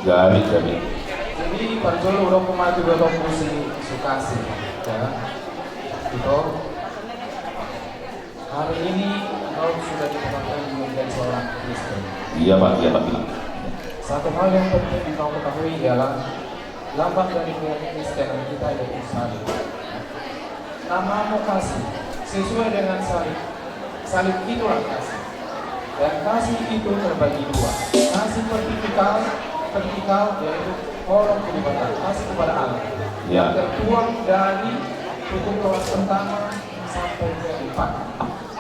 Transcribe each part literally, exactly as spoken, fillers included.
Gabe, gabe. Jadi, parjolo hudok ma tu ibotongku si Sukasi, ya. Ito, hari ini engkau sudah ditetapkan menjadi seorang Kristen. Iya, Pak, iya, Pak. Satu hal yang penting engkau ketahui ialah lambang dari kekristenan kita yaitu salib. Namamu kasih, sesuai dengan salib. Salib itulah kasih. Dan kasih itu terbagi dua. Kasih vertikal, vertikal yaitu hormat kepada, kasih kepada Allah. Ya. Yang tertuang dari hukum Taurat pertama sampai keempat.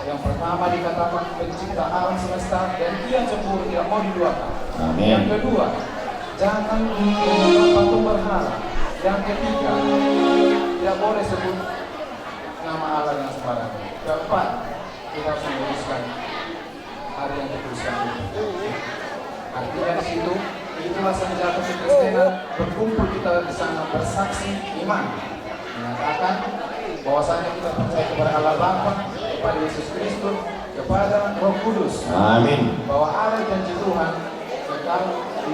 Yang pertama dikatakan pencipta alam semesta dan ia cemburu tidak mau diduakan. Amin. Yang kedua, jangan menyembah patung berhala. Yang ketiga, tidak boleh sebut nama Allah dengan sembarangan. Keempat, kita harus meluruskan hari yang dikuduskan itu. Artinya di situ, itulah senjata kekristenan, berkumpul kita di sana bersaksi iman, menyatakan bahwasanya kita percaya kepada Allah Bapa, kepada Yesus Kristus, kepada Roh Kudus. Amin. Bahwa ada janji Tuhan kekal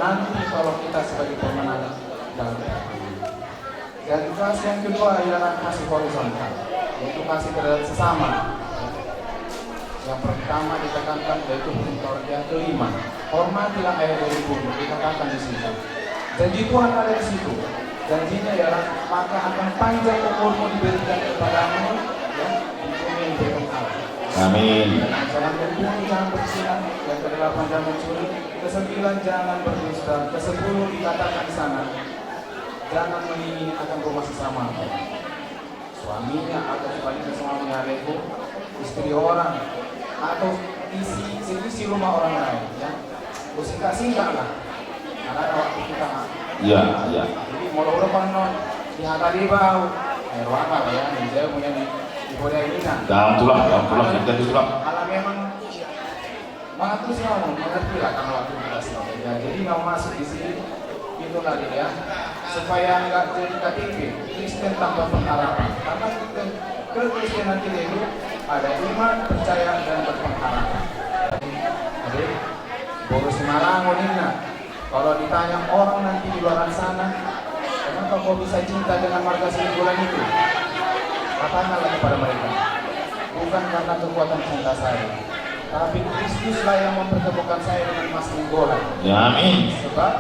nanti kalau kita sebagai pemenang dalam perang. Dan kasih yang kedua ialah kasih horizontal, yaitu kasih terhadap sesama. Yang pertama ditekankan yaitu hukum Taurat, yang kelima, hormatilah ayah dan ibumu, dikatakan di situ. Janji Tuhan ada di situ. Janjinya ialah, maka akan panjang umurmu diberikan kepadamu, ya, di bumi yang diberikan Allah. Amin. Jangan membunuh, jangan berzina, yang kedelapan jangan mencuri, kesembilan jangan berdusta, kesepuluh dikatakan di sana, jangan mengingini akan rumah sesama, suaminya atau sebaliknya suami, adikku, istri orang, atau isi, seisi rumah orang lain, ya. Bersingkat-singkat lah. Karena ada waktu kita, Mak. Iya, iya. Jadi, molo udah pernah di hata di bau, eh, ruang apa ya, yang jauh punya di, di Korea ini, nah. Dalam tulang, dalam tulang, jadi tulang. Kalau memang Mengerti sih, Om, mengerti lah kalau waktu kita sih. Ya, jadi mau masuk di sini, itu tadi ya, supaya nggak jadi K T P, Kristen tanpa pengharapan. Karena Kristen, kekristenan kita itu ada iman, percaya, dan berpengharapan. Jadi, boru Simalango ninna, kalau ditanya orang nanti di luar sana, kenapa kau bisa cinta dengan marga Simbolon itu? Katakanlah kepada mereka, bukan karena kekuatan cinta saya, tapi Kristuslah yang mempertemukan saya dengan Mas Simbolon. Ya, amin. Sebab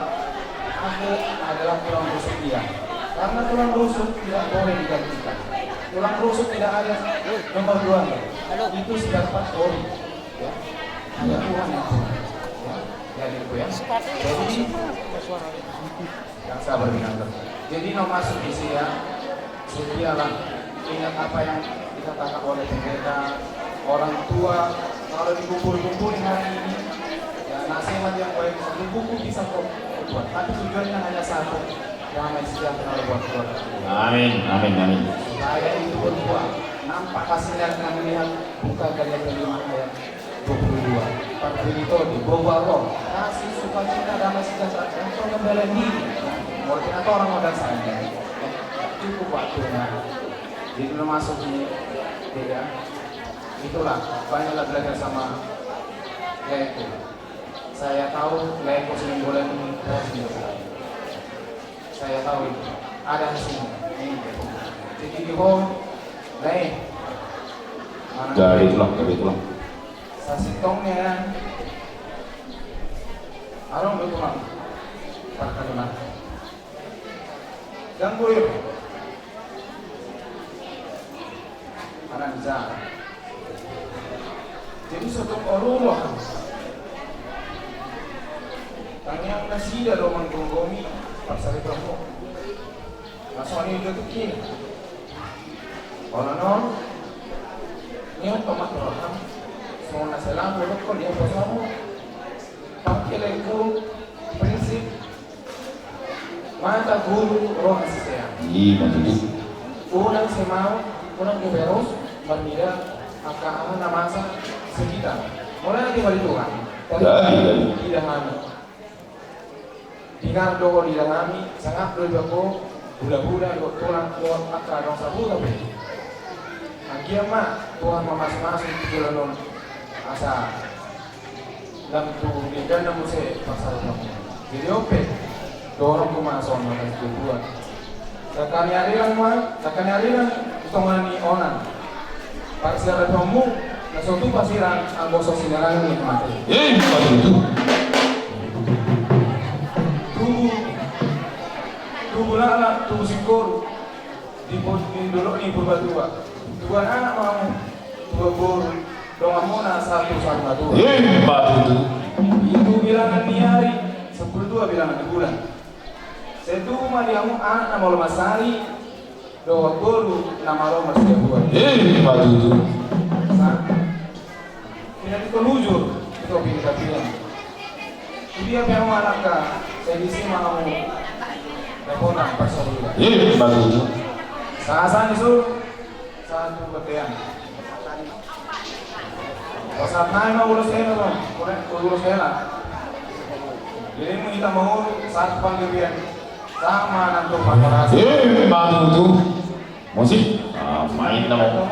aku adalah tulang rusuk dia. Karena tulang rusuk tidak boleh digantikan. Tulang rusuk tidak ada nomor duanya. Itu sedapat ori. Ya. Hanya Tuhan yang punya. Ya. Ya, gitu ya. Jadi, yang sabar, bilang. Jadi, no masuk di sini ya. Setialah, ingat apa yang dikatakan oleh pendeta, orang tua, kalau dikumpul-kumpulin hari ini, ya, nasihat yang baik, satu buku bisa kok buat. Tapi tujuannya hanya satu, damai sejahtera buat keluarga. Amin, amin, amin. Supaya itu berbuah, nampak hasilnya dengan melihat buka Galatia lima ayat dua puluh dua. Parvinitoti, boa roha, kasih, sukacita, damai sejahtera, dan pengendalian diri. Molo tinggal orang modal saja. Cukup waktunya. Jadi, no masuk ini, ya. Itulah, banyaklah belajar sama Leko. Saya tahu Leko Simbolon ini rajin sekali. Saya tahu itu. Ada hasilnya. Ini. Jadi, di home, lae. Mana? Dari tulang, dari tulang. Sasintongna, adong do tulang. Parkalunan. Ganggu iro. Ananja. Jadi, sotung olo roha. Tangiang nasida do manggomgomi parsaripeon. Masuk ni do tukin. Olo non. Ni untuk matroham. Songon na selalu dokon dia pasamu. Pakai lagu prinsip mata guru roha sisea. Iya, betul. Unang semaut, unang kuperus, marnida angka aha na masa sekitar. Mulai di balik Tuhan. Dari, dari. Tidak hanya. Dengar do di dalam, sangap do di bako, bula-bula do tulang do angka adong sabuta be. Anggiat ma Tuhan mamasu-masu di bulan on asa lam tu dendana muse pasal on. Jadi ope, dorong tu ma songon na tutu. Dangka ni ariran ma, dangka ni ariran di tonga ni onan. Parsiaraponmu na so tupa sirang anggo so sinirang ni mate. Eh, apa itu? Tubu, tubu laklak, tubu singkoru. Di po-, di dolok ni Purbatua. Dua anak ma hamu, dua boru, donganmuna sahat tu saur matua. Ima tutu. Pitu bilangan ni ari, sampulu dua bilangan ni bulan. Sai tubu ma di hamu anak na malo marsari, dohot boru na malo marsiabuan. Ima tutu. Sa-, Pinantikhon hujur, ito pinantikhon. Tudia pe hamu anak, sai disi ma hamu dapotan parsaulian. Ima tutu. Sahat-sahat ni suhut, sahat tu bontean. Sahat nai ma ulos hela, ulos hela. Jadi mungkin kita mau sahat panggabean. Sama nang tu pakarasa. Ima tutu. Musik. Ah, main nama.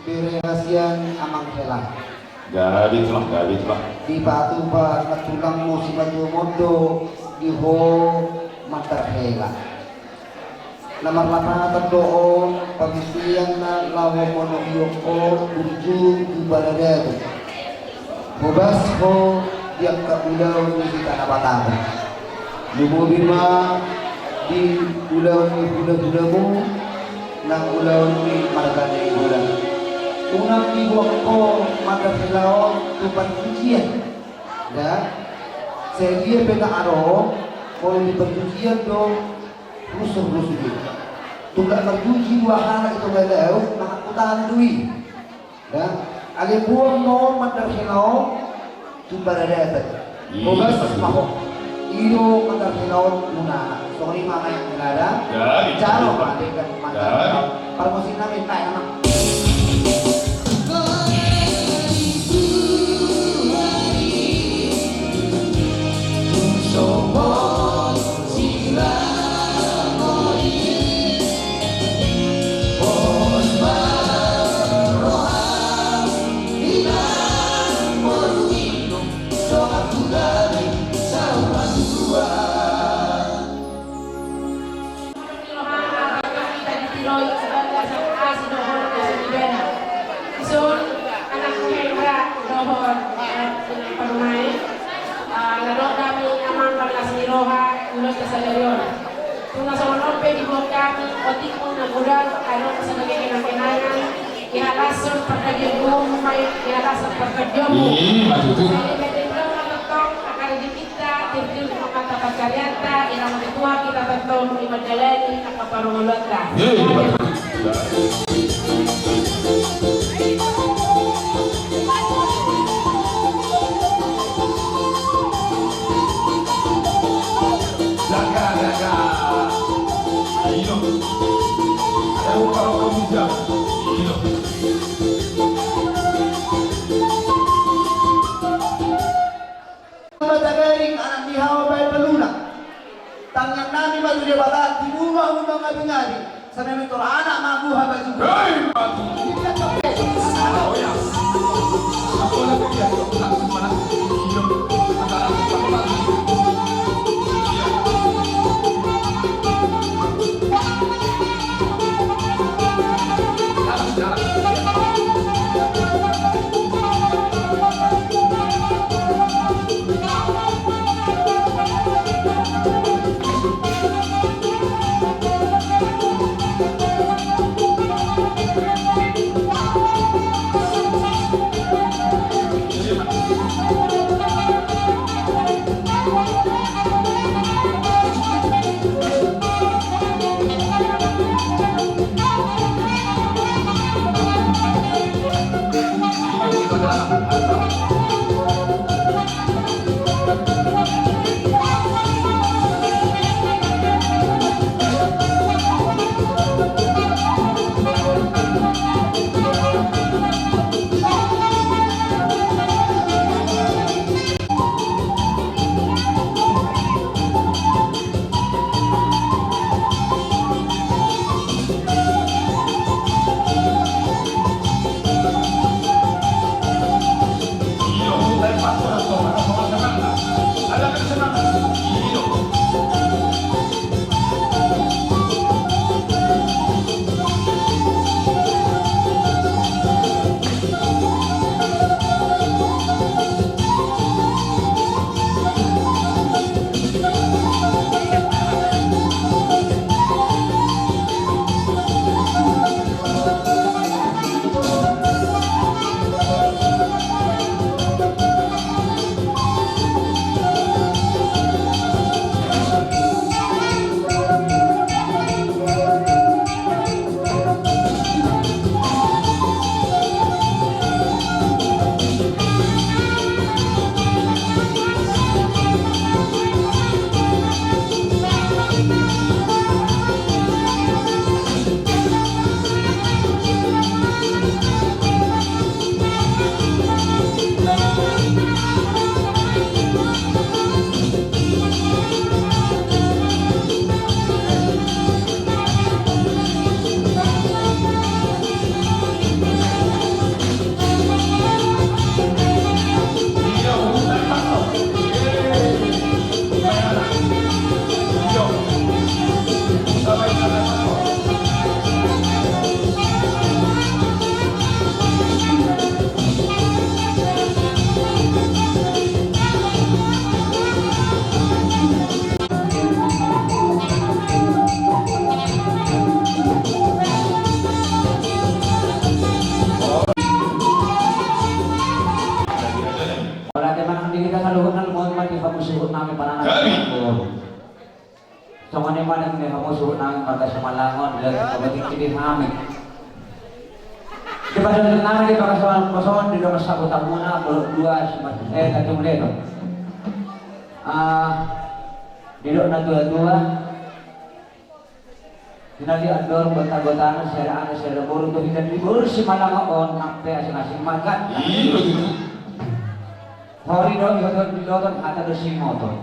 Bere hasian amang hela. Gabe tulang, gabe tulang. Dipatupa na tulangmu simatua mondo di ho mandar hela. Na marlapatan do on pamisianna laho manogihon ho burju tu paradaton. Hobas ho di angka ulaon ni hita na patama. Lumobi ma di ulaon ni hulahulamu nang ulaon ni marga Nainggolan. Unang dibuang ho mandar hela on tu parjujian. Da, sadia pe na ro, molo di parjujian do rusur-rusur i. Tung marjuji dua halak i tu galau, mangangkut tangan do i. Da, alai buang ma on mandar hela on tu paradaton. Hobas ma ho. I do mandar hela on gunana. Songon i ma amang hela da. Jalo ma denggan mandar hela on. Parmusik nami, baen ma. Di rohana, bangga hita ditiloi sebagai saksi dohot dohot ibana. Dison, anak ni Hendra dohot, eh, Inang Parumaen, eh, na dok hami amang balgas ni roha, ulos na sadari on. Tung na songon on pe dibuat hami, otikmu na godang, adong sebagai kenang-kenangan, dihalashon pardagian umum, dihalashon pardagian umum. Ima tutu. Jadi, bete dong, nonton, akan di Tirtir tu mata pancarianta, irama ketua kita tentong di mandalani angka parungolonta. Ye, betul. Jaga, jaga. Ayo. Ayo, kalau kau bisa. Ayo. Tagaring, anak ni Hawa baen baluna. Tangiang nami ma tu Debata, tibu ma hamu mangabi-ngabi. Sanabi tor anak ma buha baju. Hei, mati. Oh, ya. Apa lagi dia? Mana? Ora te manang di hita saluhutna, lumobi ma di hamu suhut nami, pananak. Songon i ma di hamu suhut nami marga Simalango, di laut, di hami. Di pasahat nami di bagasan poso on, di dongan sahutamuna, Dolok Dua, Simat-, eh, Tanjung Ledo. Ah, didok natua-tua, di na di andor, gotagotana, sada anak sada boru, tu hita di boru Simalango on, nang pe asing-asing ma gandang. Hori do, ihoton, didoton, hata do singoton.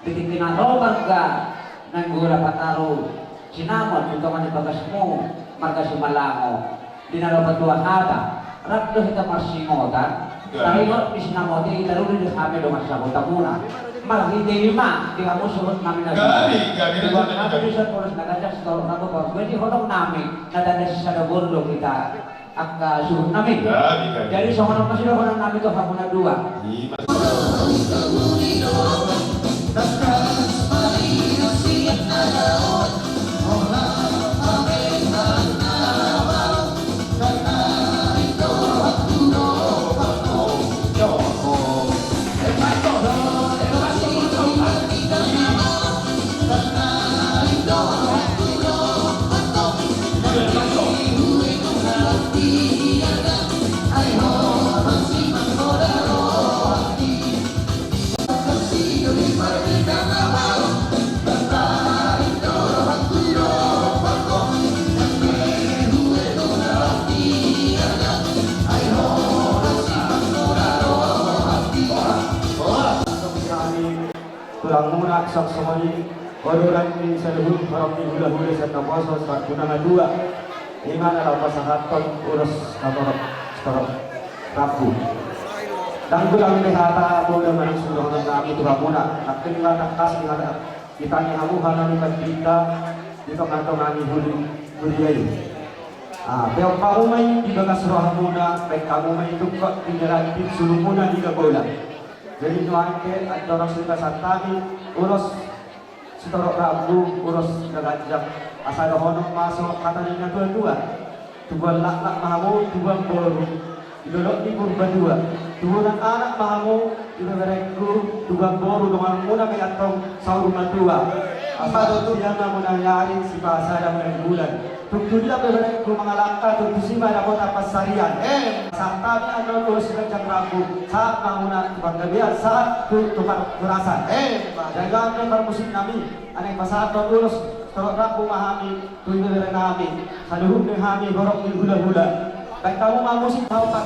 Di tingki na ro marga Nainggolan, pataru sinamot tu tonga ni bagasmu marga Simalango. Di na ro patua hata, rap do hita marsingotan. Taringot ni sinamot i, taruli do hami dongan sahutamuna. Marhite i ma di hamu suhut nami na. Gabe, gabe. Di buat nami di Sitorus na ganjang, Sitorus na gopar. Jadi holong nami na tanda sisada boru do hita. Angka suhut nami. Jadi songon on ma sidohonon nami tu hamu na dua. Tulang muna, songon i, oloran ni saluhut horong ni hulahula sian naposo sahat tu na matua. I ma na laho pasahathon ulos na torop, torop rambu. Ndang godang be hata, poda ma na sude dohonon nami tu hamuna, nangkin ma tangkas ni hata, hita ni hamu hata ni pandita di tonga-tonga ni huli, huria i. Ah, peop hamu ma i di bagas rohamuna, baen hamu ma i tungkot di na lantik, suru muna di gabola. Jadi nuaeng pe andorang so dipasahat hami ulos sitorop rambu, ulos na ganjang, asa dohonon ma songon hata ni na tua-tua: Tubuan laklak ma hamu, tubuan boru di dolok ni Purbatua. Tubuan anak ma hamu, ibeberengku, tubuan boru dongan muna ma i antong saur matua. Asa tutu dia ma muna ni ari, sipasada muna ni bulan. Tung tu dia pe ibeberengku mangalangka, tung tusi ma dapotan pansarian. Eh. Sahat hami annon ulos siganjang rambu, sahat ma muna tu panggabean, sahat tu, tu parhorasan. Eh. Jadi annon parmusik nami, asa pasahathon ulos sitorop rambu ma hami tu ibebere nami, saluhut ni hami horong ni hulahula. Baen hamu ma musik, hau pa.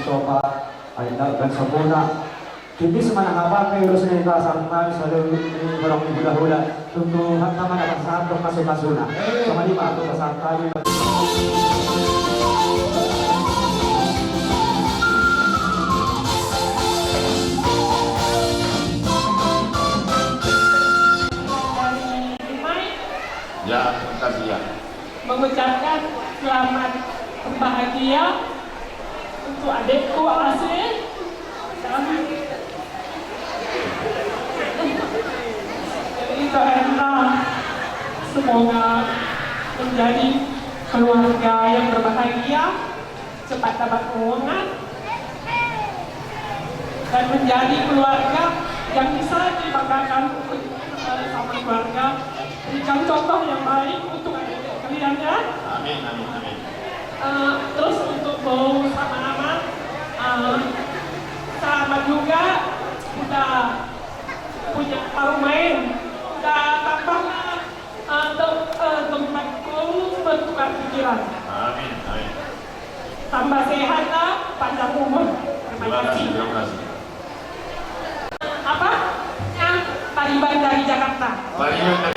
Coba, ayo, dan sempurna. Tipis ma na hapangna, ulos ni pasahat nami saluhut ni horong ni hulahula. Tutu hata ma na pasahathon masumasuna. Songon i ma tutu pasahat nami. Ya, makasih ya. Mengucapkan selamat berbahagia untuk adikku Asih. Jadi, doakanlah semoga menjadi keluarga yang berbahagia, cepat dapat momongan, dan menjadi keluarga yang bisa dibanggakan untuk, eh, sama keluarga. Berikan contoh yang baik untuk adik-adik kalian, ya. Amin, amin, amin. Eh, terus untuk Bou sama Aman, eh, selamat juga udah punya parumaen, udah tambah, eh, tem-, eh, tempat Bou bertukar pikiran. Amin, amin. Tambah sehat lah, panjang umur. Terima kasih. Terima kasih, terima kasih. Apa? Yang Pariban dari Jakarta. Pariban dari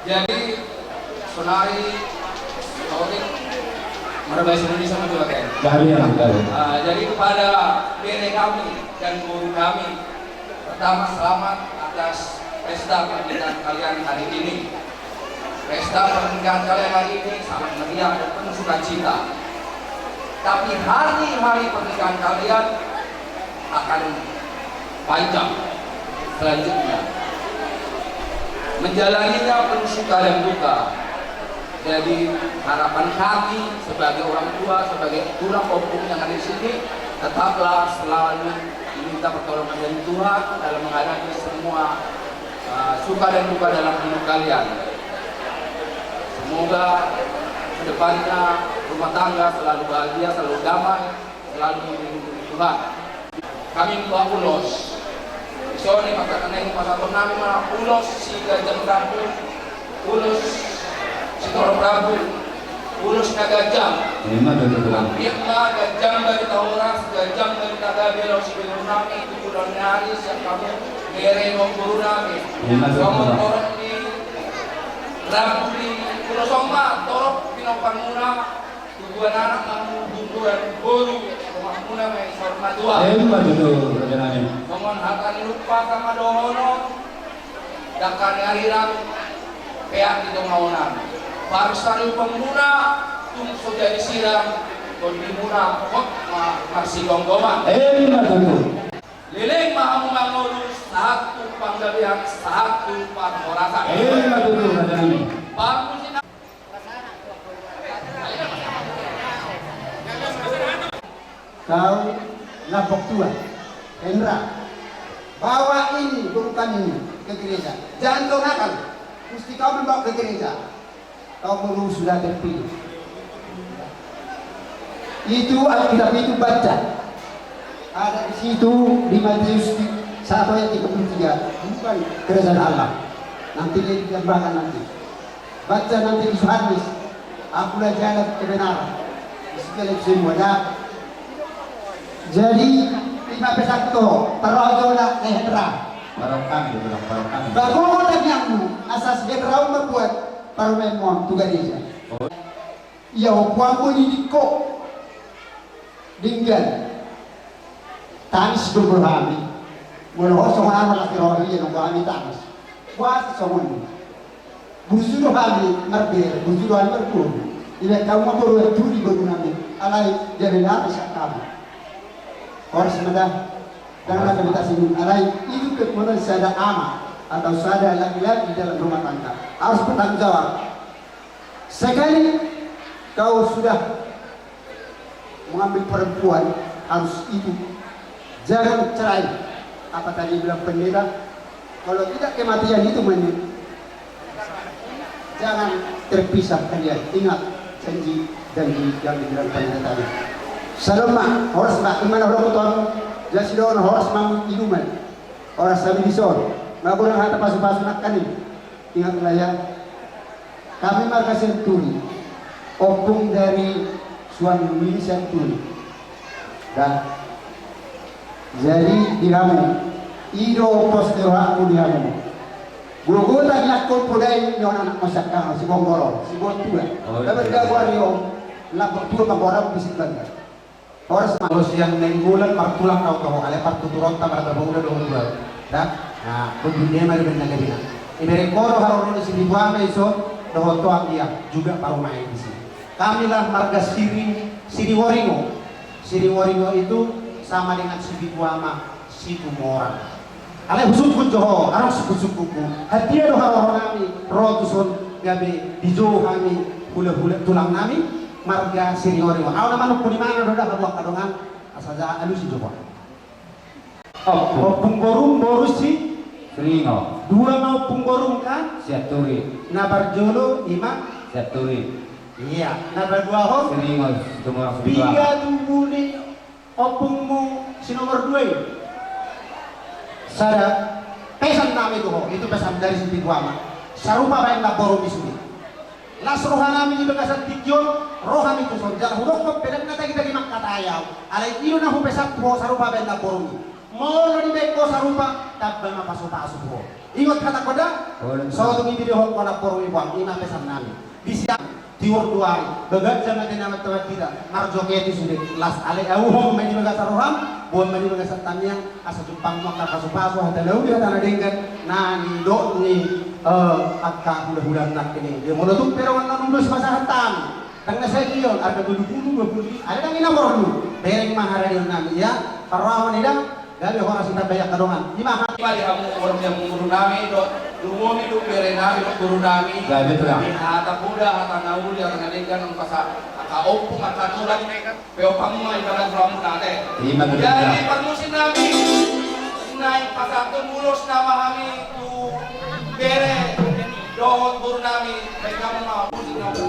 Jadi, sonari, sorry, mana bahasa Indonesia mau coba, kan? Jadi kepada bere kami dan guru kami, pertama, selamat atas pesta pernikahan kalian hari ini. Pesta pernikahan kalian hari ini sangat meriah dan penuh sukacita. Tapi hari-hari pernikahan kalian akan panjang selanjutnya. Menjalaninya penuh suka dan duka. Jadi, harapan kami sebagai orang tua, sebagai tulang punggung yang ada di sini, tetaplah selalu meminta pertolongan dari Tuhan dalam menghadapi semua, uh, suka dan duka dalam hidup kalian. Semoga kedepannya rumah tangga selalu bahagia, selalu damai, selalu dilindungi Tuhan. Hami mambahen ulos. Songon i ma hata nami, pasahaton nami ma ulos si Ganjang Rambu, ulos si Torop Rambu, ulos na ganjang. Ima tutu, Tulang. Ima ganjang barita horas, ganjang barita gabe, laos sibereng nami tu ulaon ni ari sian hamu bere dohot boru nami. Ima tutu, Tulang. Songon torop ni rambu ni ulos on ma, torop pinompar muna. Tubuan anak ma hamu, tubuan boru, rumah muna ma i saur matua. Ima tutu, raja nami. Songon hata ni Lupa sama dohonon, dangka ni arirang, peak di tonga onan. Baru sari upang muna, tung so jadi sirang, tondi muna, hot ma marsigomgoman. Ima tutu. Leleng ma hamu mangolu, sahat tu panggabean, sahat tu parhorasan. Ima tutu, raja nami. Bagus. Kau lambok tua, Hendra, bawa ini boru kami ini ke gereja. Jangan kau nakal, mesti kau membawa ke gereja. Kau boru sudah terpilih. Itu Alkitab itu baca. Ada di situ di Matius di satu ayat tiga puluh tiga. Bukan kerajaan Allah. Nanti dia ditambahkan nanti. Baca nanti di Yohanes, akulah jalan kebenaran, di segala semua dah. Jadi, ima pesan tu, taro jo na, eh, Hendra. Barokkan gitu lah, barokkan. Baru mau tanya mu, asas Hendra mau buat parumaen on tu gareja. Oh. Ia ho puang bo ni dingko. Denggan. Tangis do boru hami. Molo ho songon anak laki roha ia nunggu hami tangis. Puasa songon i. Burju do hami marbere, burju do hami marboru. Ibaen hamu ma boru, tuli boru nami. Alai dia bela bisa kamu. Horas ma da. Jangan ada kita singgung. Alai itu kekuatan sada ama atau sada laki-laki dalam rumah tangga. Harus bertanggung jawab. Sekali kau sudah mengambil perempuan, harus itu. Jangan cerai. Apa tadi bilang pendeta? Kalau tidak kematian itu, men, jangan terpisah kalian. Ingat janji, janji yang dibilang pendeta tadi. Salam ma, horas ma, ima na hudok tu hamu, jasi do na horas ma inuman. Horas hami dison. Nga godang hata pasu-pasu nangkaning. Ingatlah ya. Kami marga Sianturi, ompung dari Suan Luli Sianturi. Dah. Jadi di hamu, i do pos ni rohangku di hamu. Gogo tadi angkon podai ni on anak masyarakat, si Bonggoro, si Bontua. Oh, iya. Dapat gago ari on, lapor tua Bonggoro, bisik bangga. Horas ma. Molo sian Nainggolan martulang au tu ho, alai partuturonta marga Baula dohot Tuau. Dah? Nah, punduk dia mari benda gadina. Ibere ho do haroro ni Sipitu Ama ison, dohot toang dia juga parumaen di sini. Kamilah marga Siri, Siriworingo. Siriworingo itu sama dengan Sipitu Ama, Situmorang. Alai husungkun jo ho, adong sungkun-sungkunku. Hadia do haroro nami, ro tuson gabe dijou hami, hula-hula tulang nami, marga Siriworingo. Au na manungkun, imana do da habuang hadongan, asa ja alusi jo ho. Ompung. Ompung borum, boru si? Siringo. Dua ma ompung borum kan? Sianturi. Na parjolo ima? Sianturi. Iya, na paduahon? Siringo, Situmorang, Sipitu Ama. Piga tubu ni ompungmu si nomor dua i? Sada. Pesan nami tu ho, itu pesan dari Sipitu Ama. Sarupa baen namborum i sude. Las roha nami di bagasan tingki on, roha nami tuson. Jala hudokkon pe, ndang na tagi-tagi mangkatai au. Alai i do na hupesan tu ho, sarupa baen namborum i. Molo dibaen ho sarupa, tamba ma pasupasu ho. Ingot hatangkon da? Olo. Sotung i didohot ho namboru i, boan, i ma pesan nami. Di siang, tiur dua ari, bagas jama tena teman kita, marjoget i sude, las ale auhon ma di bagasan roham, boan ma di bagasan tangiang, asa jumpang ma angka pasupasu, hata na uli, hata na denggan, na nidok ni, eh, angka hulahula nangkin i. Dia molo tung pe dongan na ulos pasahat hami. Ndang na sadia on, arga tolu pulu, dua pulu, ada ndang i na porlu. Bereng ma haradion nami, ya. Parrohahon i da, gabe horas i, tamba i angka dongan. I ma hami. Ima di hamu, orang yang guru nami, do, lumobi do bere nami, do guru nami. Gabe tu da. Di hata poda, hata na uli, hata na denggan, on pasa, angka ompung, angka tulang. Pe ompung ma ibarat sulam nate. Ima tu da. Jadi parmusim nami. Naeng pasahathon ulos nama hami tu bere dohot guru nami, baen hamu ma musik nami.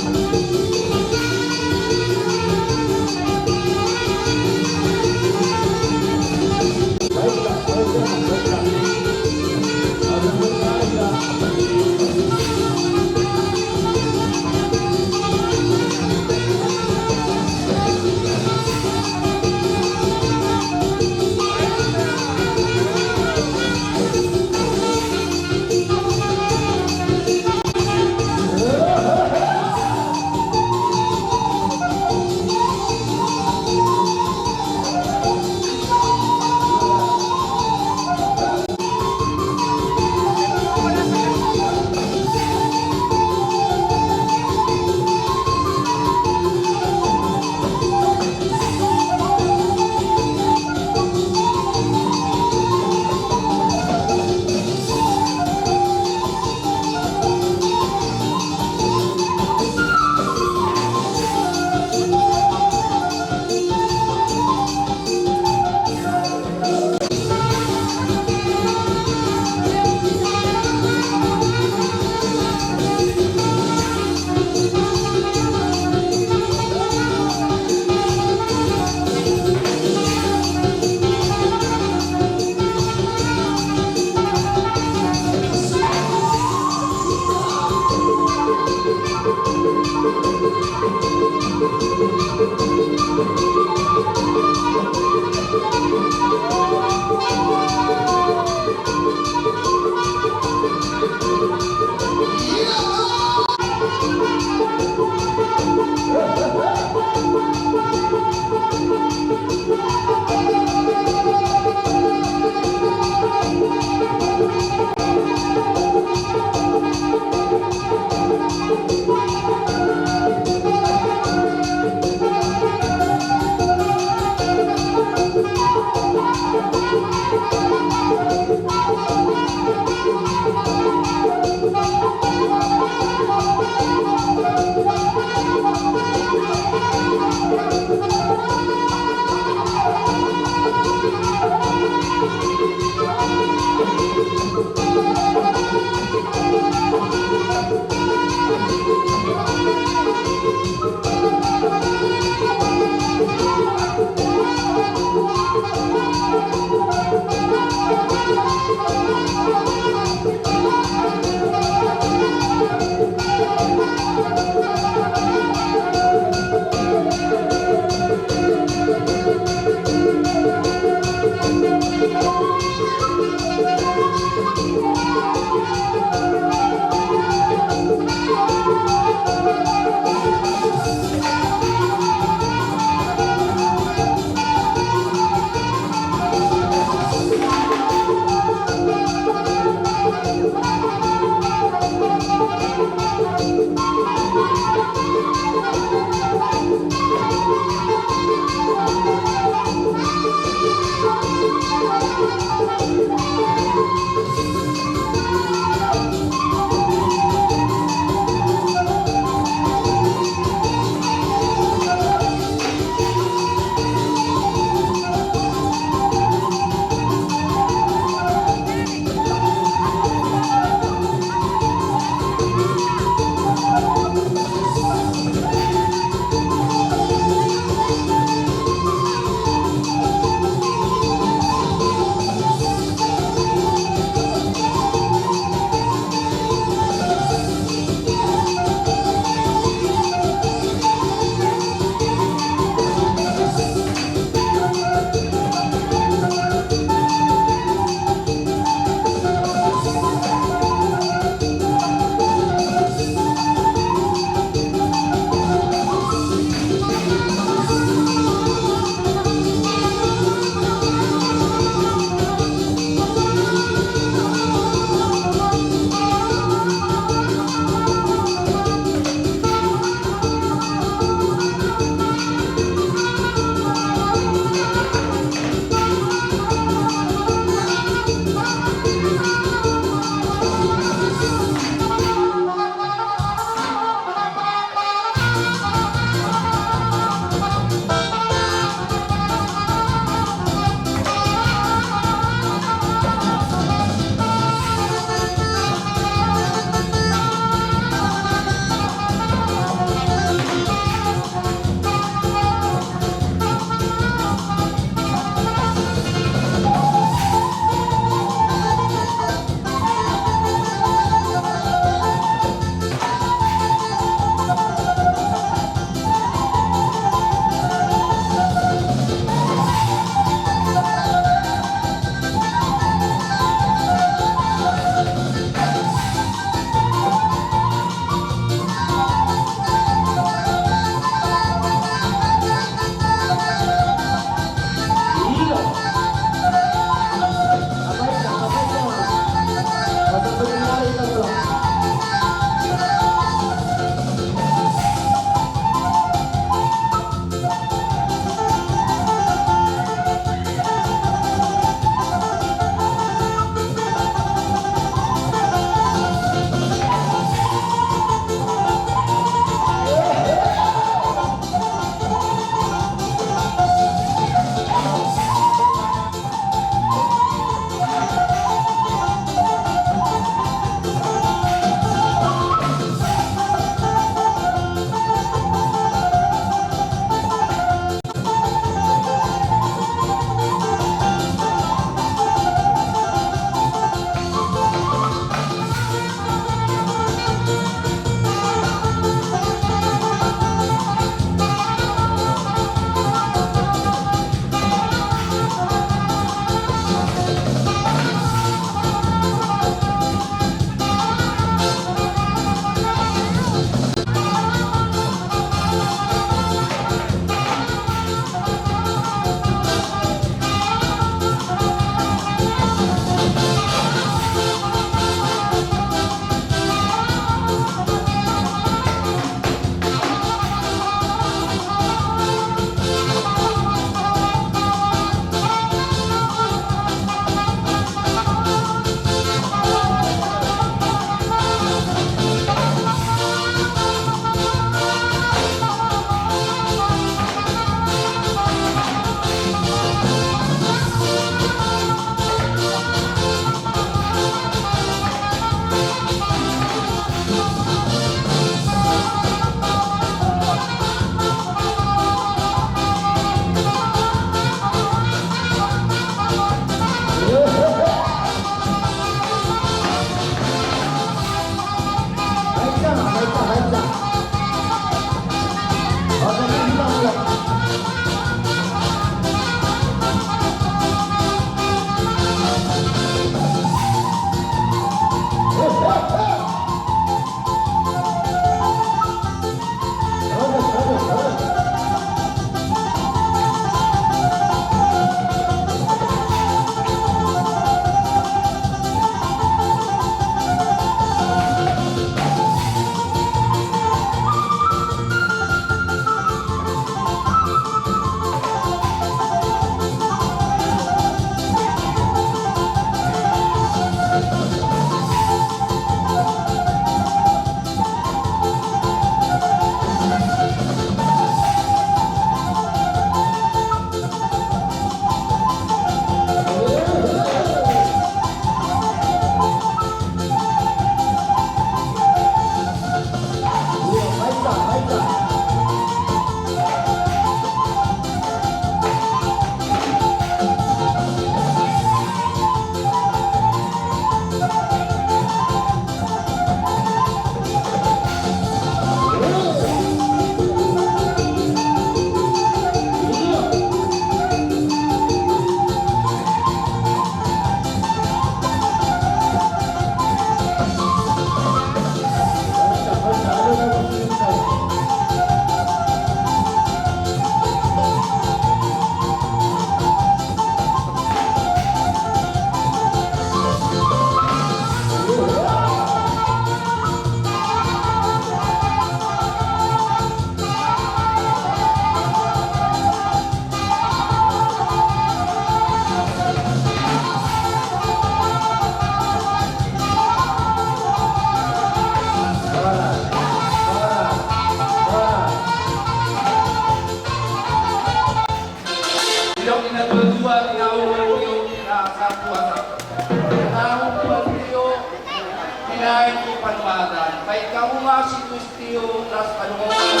Nai panuatan, baen hamu ma si Justio las panuatan.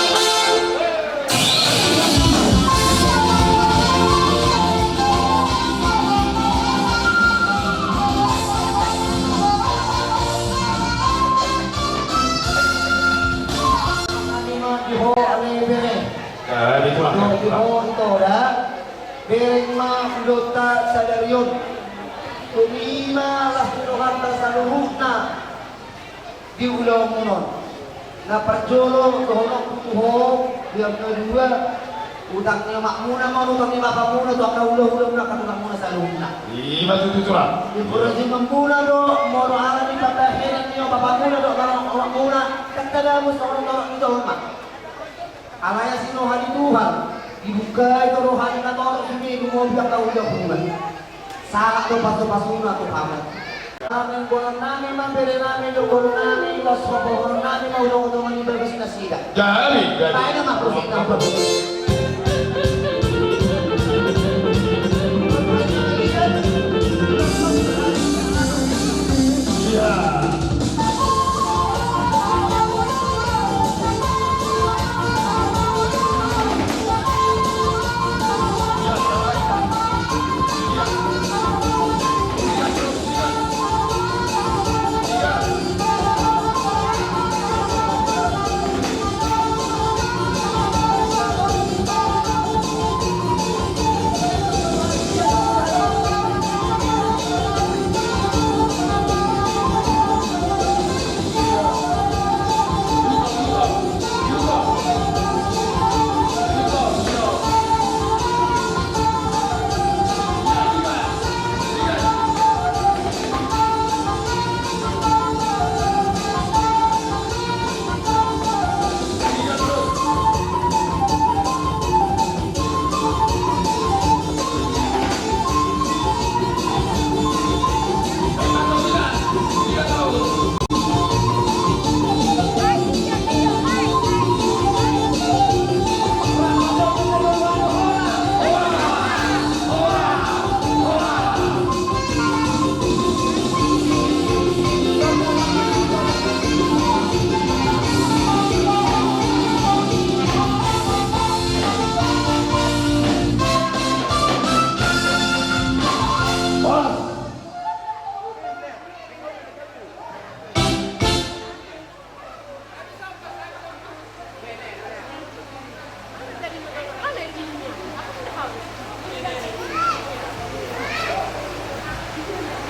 Nami ma di ho ale bere. Ya, di ho ito da. Bereng ma ulaonta sadari on. Dung i ma las ni rohanta saluhutna di ulaonmuna on. Na parjolo dohononku tu ho, yang kedua, utang ni omakmuna ma on, utang ni bapamuna, tu angka hulahula, angka tulangmuna saluhutna. Ima tutu, Tulang. Di pura si mamuna do, molo ala ni pambahenan ni bapamuna do, molo omakmuna, kan tadamu songon torop ni jolma. Alai asi roha ni Tuhan, dibuka i do roha ni na torop sude, gumobi angka hulahula. Sahat do pasupasuna tu hamu. Nami, boanonnami ma, berenami, dohononnami, tos hohononnami ma, ulang ulang di bagas nasida. Jadi, jadi. Baik nama prosesna. Iya.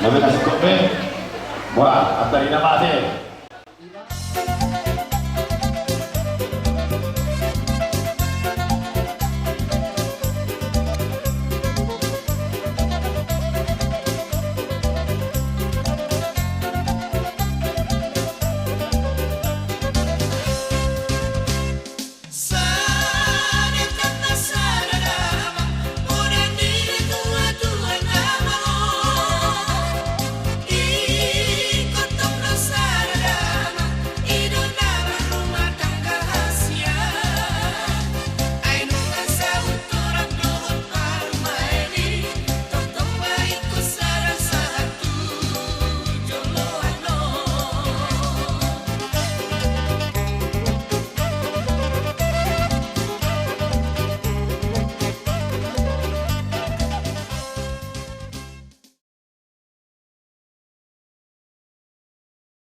Gabe na singkop be. Wah, antar ina mate.